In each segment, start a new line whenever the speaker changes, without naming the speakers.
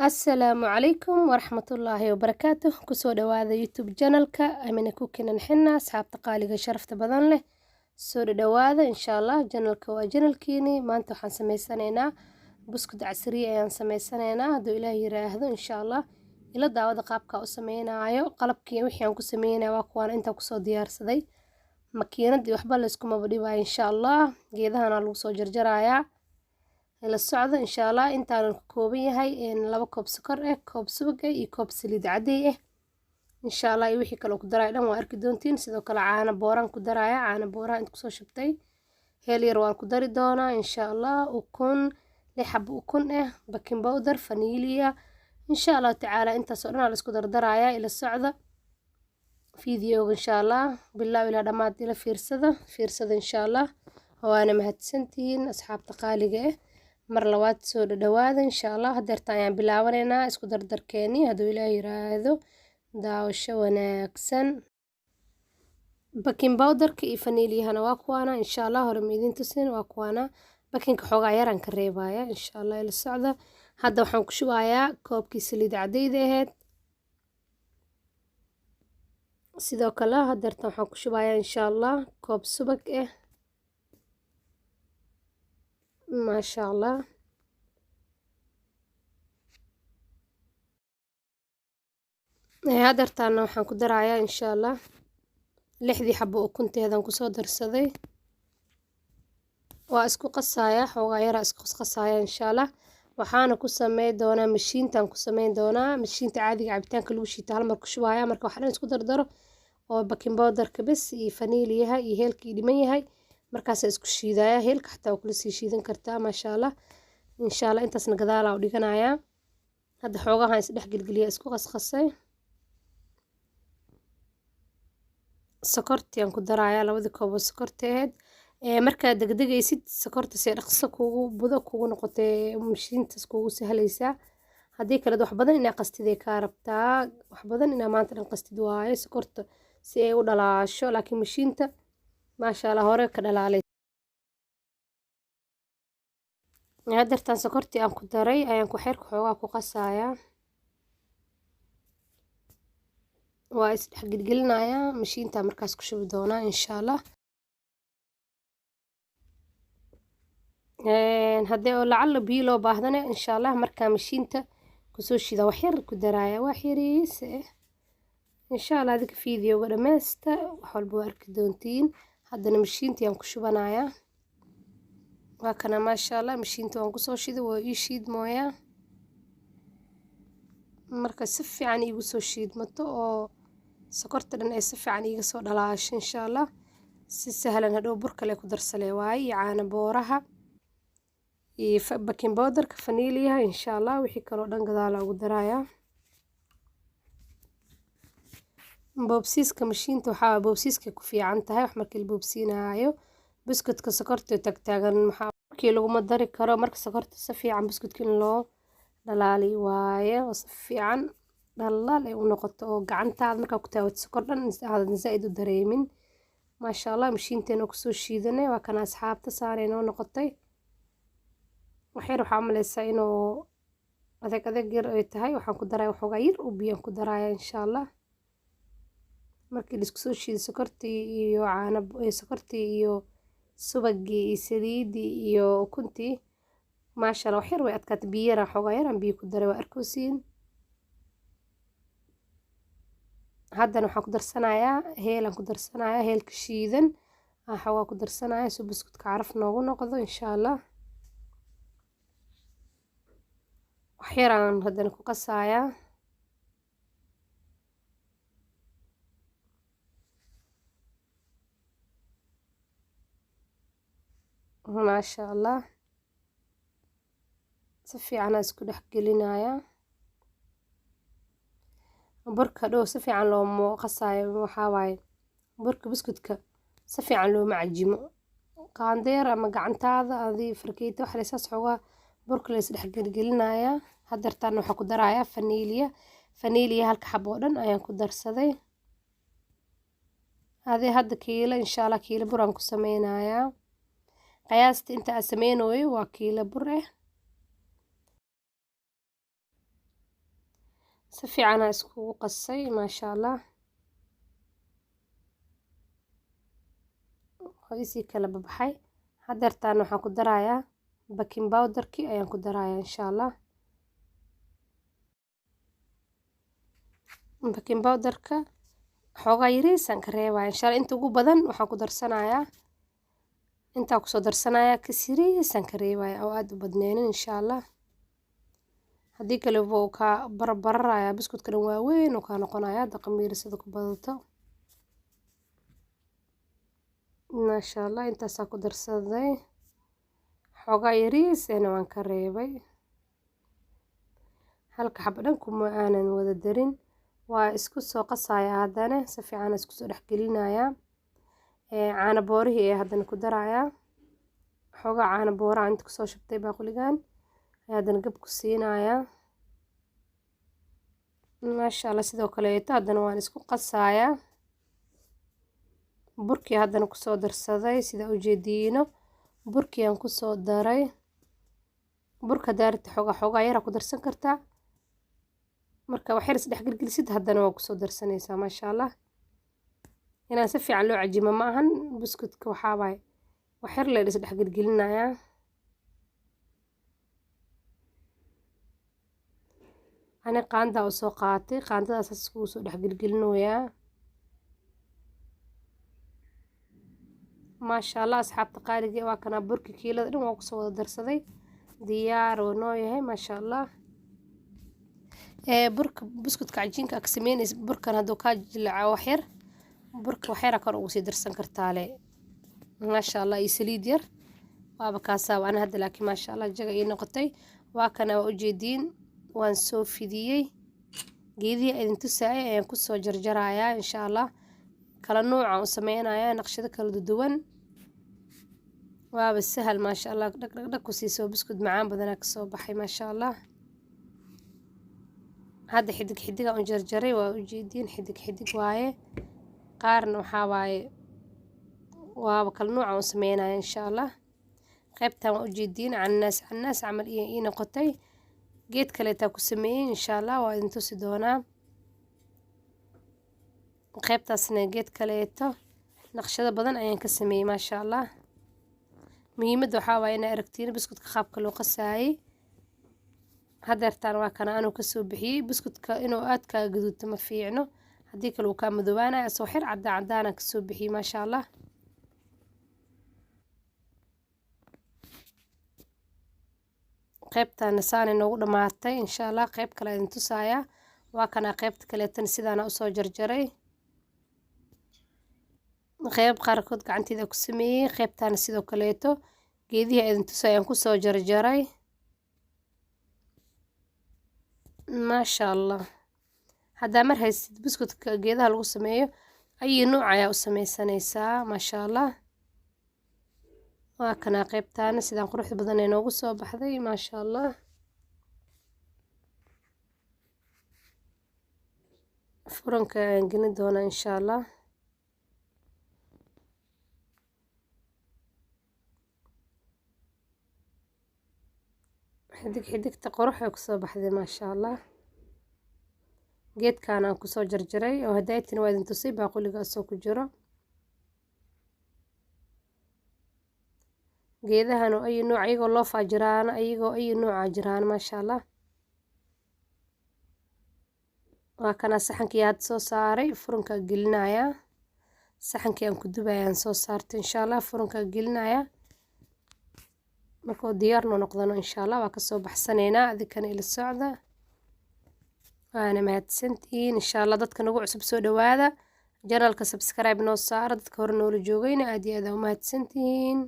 Asalaamu calaykum waraxmatullaahi wabarakaatuh. Kusoo dhawaada YouTube channelka Amina Cooking and Henna. Asxaabta qaaliga sharafta badan leh, soo dhawaada insha Allah. Channelka waa channelkiini. Maanta waxaan sameysanaynaa buskud casriye ayaan sameysanaynaa, hadduu Ilaah yiraahdo insha Allah. Ila daawada qaabka u sameynaayo. Qalabkii wixii aan ku sameynaya waa kuwaan intaan kusoo diyaarsaday. Makiinadii waxba layskumaba dhibaayo insha Allah. Geedahana lagu soo jarjarayaa, la socda insha Allah. Intaanan ka kooban yahay 2 koob sokor ah, koob subag ah iyo koob saliid cadey ah insha Allah. Iyo wixii kale ku daraya dhan waa arki doontiin. Sidoo kale caano booraan ku daraya, caano booraha inta kusoo shubtay. Heel yar waan ku dari doonaa insha Allah. Ukun, 6 xabo ukun ah, baking powder, vanilla insha Allah tacaala. Intaas oo dhan aa la isku dardarayaa. Ila socda videoga insha Allah, bilow ilaa dhammaad ila fiirsada, fiirsada insha Allah. Waana mahadsantihiin asxaabta qaaliga ah. Mar labaad soo dhadhawaada insha Allah. Hadeerta ayaan bilaabanaynaa isku dardarkeeni, hadduu Ilaah yiraahdo. Daawasho wanaagsan. Baking powderka iyo vanillahana waa kuwaana insha Allah. Hore ma idin tusin, waa kuwaana. Bakinka xoogaa yaraan ka reebaya insha Allah, ila socda. Hadda waxaan ku shubayaa koobkii saliid cadeyda ahayd. Sidoo kale hadeerta waxaan ku shubayaa insha Allah koob subag ah, maasha Allah. Hadeertaana waxaan ku darayaa insha Allah 6dii xabo ukunteedan kusoo darsaday. Waa isku qasayaa, xoogaa yaraa isku qasqasaya insha Allah. Waxaana ku sameyn doonaa mashiintaan ku sameyn doonaa, mashiinta caadiga cabitaanka lagu shiito. Hal mar ku shubaya marka wax dhan isku dardaro oo baking powderka bes iyo vanilyaha iyo heelka ii dhiman yahay, markaasa isku shiidaya. Heelka xataa waa kula sii shiidan kartaa, maasha Allah. Insha Allah intaasna gadaalaa u dhiganayaa. Hadda xoogahan isdhex gelgeliya, isku qasqasay. Sokortii aan ku darayaa, labadii koob oo sokorta ahayd. Markaad degdegaysid, sokorta si dhaqso kugu budo kugu noqotee mashiintaas kugu sahlaysaa. Haddii kale wax badan inaa qastid ay kaa rabtaa, wax badan inaa maanta dhan qastid waaye sokorta si ay u dhalaasho, laakiin mashiinta maasha Allah hore ka dhalaalay. Hadeertaan sokortii aan ku daray ayaan ku xeerka xoogaa ku qasayaa, waa isdhex gelgelinayaa. Mashiinta markaas ku shubi doonaa insha Allah. Haddii oo lacala biyo loo baahdana insha Allah, markaa mashiinta kusoo shida wax yar ku daraaya, wax yariis eh insha Allah. Adika videoga dhammaysta, wax walba waa arki doontiin. Haddana mashiinta ayaan ku shubanayaa. Waa kana, maasha Allah. Mashiinta waan kusoo shiday, waa ii shiidmooyaa. Marka si fiican iigu soo shiidmato oo sokorta dhan ay si fiican iiga soo dhalaasho insha Allah, si sahlan hadhow bur kale ku darsalee waaye, iyo caano booraha iyo baking powderka, vanilyaha insha Allah. Wixii kaloo dhan gadaala ugu darayaa. Boobsiiska mashiinta waxaa boobsiiska ku fiican tahay wax markii la boobsiinaayo. Buskudka sokorta tagtaagan maxaa markii laguma dari karo. Marka sokorta si fiican buskudka in loo dhalaali waaye oo si fiican dhalaal ay u noqoto oo gacantaada markaa ku taawato sokor dhan aadan zaaid u dareemin, maasha Allah. Mashiinteena kusoo shiidanay waa kana asxaabta, saanay noo noqotay. Waxyar waxaa umaleysaa inuu adeeg adeeg yar ay tahay. Waxaan ku daraya waxoogaa yar oo biyaan ku daraya insha Allah. Markii la isku soo shiido sokortii iyo caano, sokortii iyo subagii iyo saliidii iyo ukuntii, maasha Allah, wax yar way adkaatay. Biyo yaraan, xoogaa yaraan biyo ku daray, waa arkosiin. Haddana waxaan ku darsanayaa heelaan ku darsanayaa, heelka shiidan aan xoogaa ku darsanayaa si buskudka caraf noogu noqdo insha Allah. Wax yaraan haddana ku qasayaa. Maasha Allah, si fiican isku dhex gelinayaa. Burka dhow si fiican looma qasaayo. Waxaa waaye burka buskudka si fiican looma cajimo. Qaandeer ama gacantaada adii fargeeto wax saas xoogaa burka la is dhex gelgelinayaa. Hadeertaan waxaa ku darayaa vanilla. Vanilla halka xabo oo dhan ayaan ku darsaday. Adii hadda kiilo insha Allah, kiilo bur aan ku sameynayaa. Qiyaasta inta aan sameynayo waa kiilo bur ah. Si fiicanaa iskugu qasay, maasha Allah. Waa isii kala babaxay. Hadeertaan waxaan ku darayaa baking powderkii ayaan ku darayaa, insha Allah. Baking powderka xoogaa yariisaan ka reebaya, insha Allah. Inta ugu badan waxaan ku darsanayaa, intaa kusoo darsanayaa, kas yariisaan ka reebaya oo aada u badneynin, insha Allah. Haddii kale wuu kaa barbararayaa biskuudka dhan, waaweyn uu kaa noqonaya hadda qamiirisada ku badato. Maasha Allah, intaasaa ku darsaday, xoogaa yariisena waan ka reebay. Halka xabo dhan kuma aanan wada darin. Waa isku soo qasaya haddana, si fiican isku soo dhex gelinayaa. Caano boorihii ayaa haddana ku darayaa. Xoogaa caano booraha inta kusoo shubtay baaquligan ayaa haddana gab ku siinayaa, maasha Allah. Sidoo kaleeto haddana waan isku qasayaa. Burkii haddana kusoo darsaday, sida ujeediino, burkii aan kusoo daray. Burka daarta xoogaa xoogaa yaraa ku darsan kartaa. Marka wax yar is dhex gelgelisid, haddana waa kusoo darsanaysaa, maasha Allah. Inaan si fiican loo cajimo ma ahan buskudka, waxaa waaye wax yar la is dhex gelgelinayaa. Ani qaandaa u soo qaatay, qaandadaas iskugu soo dhex gelgelinayaa, maasha Allah. Asxaabta qaaliga, waa kanaa burki kiilada dhan waa kusoo wada darsaday, diyaar oo noo yahay, maasha Allah. Burka buskudka cajiinka ka sameynaysa, burkan hadduu kaa jilaco wax yar, burka wax yar kor ugu sii darsan kartaa le, maasha Allah, iyo saliid yar waaba kaasaa. Ana hadda laakiin, maasha Allah, jaga ii noqotay. Waa kana, waa ujeediin, waan soo fidiyey. Geedihii idin tusaayay ayaan kusoo jarjarayaa, insha Allah. Kala nuucaan u sameynayaa, naqshado kala duwan. Waaba sahal, maasha Allah. Dhag dhag dhag ku siisoo buskud macaan badanaa kasoo baxay, maasha Allah. Hadda xidig xidiga u jarjaray, waa ujeediin, xidig xidig waaye. Qaarna waxaa waaye waaba kala nuuca u sameynaya, insha Allah. Qaybtan waa ujeediin, cananaas cananaas camal iyo ii noqotay. Geed kaleetaa ku sameeyey, insha Allah, waa idin tusi doonaa. Qaybtaasna geed kaleeto, naqshado badan ayaan ka sameeyey, maasha Allah. Muhiimadda waxaa waaye inaa aragtiin buskudka qaabka loo qasaayey. Hadeertaan waa kana anuu kasoo bixiyey. Buskudka inuu aad kaa gaduudto ma fiicno, haddii kale uu kaa madoobaanaya. Asoo xir cadaan cadaana kasoo bixiyey, maasha Allah. Qaybtaana saanay noogu dhamaatay, insha Allah. Qayb kale idin tusayaa. Waa kana qaybta kaleetana, sidaana usoo jarjaray. Qeyb qaarkood gacanteeda ku sameeyey. Qaybtaana sidoo kaleeto geedihii idin tusayaan kusoo jarjaray, maasha Allah. Haddaa mar haysid buskudka geedaha lagu sameeyo, ayi nuuc ayaa u sameysanaysaa, maasha Allah. Waa kanaa qaybtaana, sidaan quruxda badan ee noogu soo baxday, maasha Allah. Furanka ayaan gelin doonaa, insha Allah. Xidig xidigta qurux ay kusoo baxday, maasha Allah. Geedkan aan kusoo jarjaray oo hadaytina waa idin tusay baaquliga asoo ku jiro. Geedahan oo ayu nooc, ayagoo loofaa jiraan, ayagoo ayu noocaa jiraan, maasha Allah. Waa kana saxankii hadda soo saaray, furunkaa gelinayaa. Saxankii aan ku dubayaan soo saartay, insha Allah, furunkaa gelinayaa. Markuu diyaar noo noqdano, insha Allah, waa kasoo baxsanaynaa. Adinkana ila socda, waana mahadsantihiin, insha Allah. Dadka nagu cusub, soo dhawaada channelka, subscribe noo saara. Dadka hore noola joogayna, aad iyo aad aa u mahadsantihiin,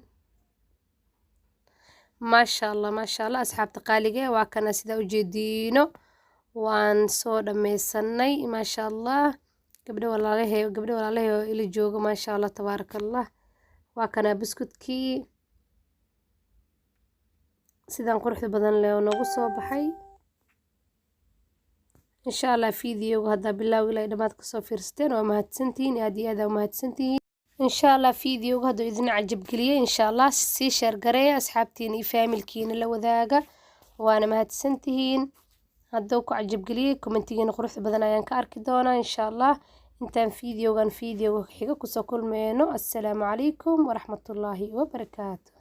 maasha Allah, maasha Allah. Asxaabta qaaliga, waa kana, sidaa ujeediino, waan soo dhammaysanay, maasha Allah. Gabdho walaalahay, gabdho walaalahay oo ila jooga, maasha Allah, tabaaraka Allah. Waa kana buskudkii, sidaan quruxda badan leh oo noogu soo baxay, insha Allah. Videoga haddaa bilaaw ilaa dhammaad kasoo fiirsateen, waa mahadsantihiin, aad iyo aad aa umahadsantihiin, insha Allah. Videoga hadduu idin cajab geliyey, insha Allah, sii share gareeya, asxaabtiina iyo faamilkiina la wadaaga. Waana mahadsantihiin. Hadduu ku cajabgeliyey, commentigiina quruxda badan ayaan ka arki doonaa, insha Allah. Intaan videogan videoga xiga kusoo kulmeyno, assalaamu calaykum waraxmatullaahi wabarakaatu.